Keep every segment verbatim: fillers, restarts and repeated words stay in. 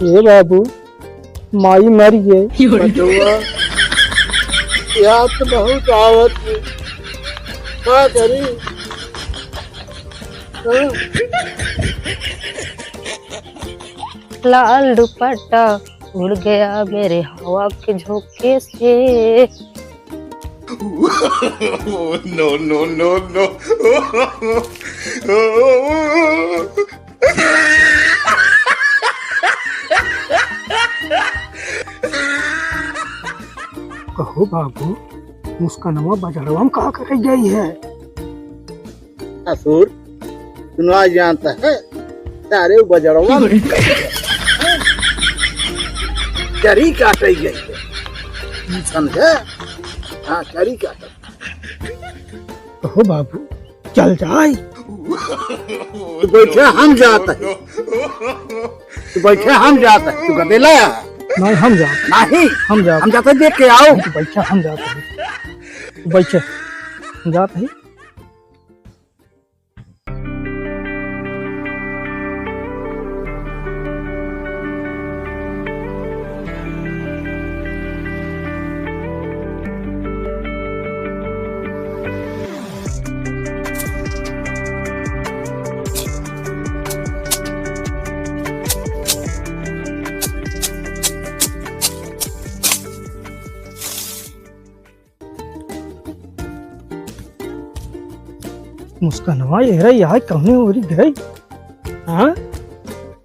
ए बाबू, माई मर गई। बचवा, याद तो बहुत आवत है। का करी? हाँ? लाल दुपट्टा उड़ गया मेरे हवा के झोंके से। No, no, no, no। कहो बाबू, मुस्कानवा बजरवा में का करे गई है? ससुर, तू ना जानता है, सारे बजरवा में चरी काटे गई है। समझे? हाँ, चरी काटे। कहो बाबू, चल जाए। तू बैठे, हम जात है। तू बैठे, हम जात है। तू गदेला है। नहीं, हम जात। नहीं। हम जात। हम जाते देख के आओ। तू बैठे, हम जात है। तू बैठे, हम जात है। मुस्कानवा, ये रे, यहाँ कौने ओरी गई? हाँ,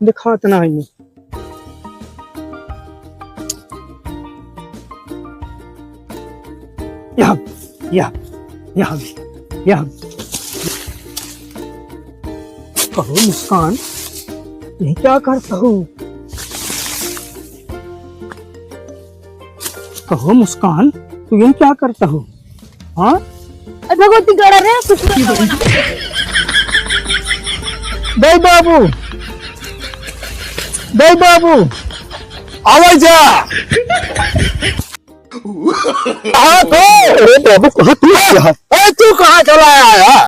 दिखात ना है। यहाँ, यहाँ, यहाँ, यहाँ। कहो मुस्कान, ये क्या करता हो? कहो मुस्कान, तू ये क्या करता हो? हाँ? अरे भगवती गड़ा रे, कुछ तो दे बाबू, दे बाबू, आवे जा। कहाँ तो? अरे बाबू, कहाँ तू? ए, तू कहाँ चला आया?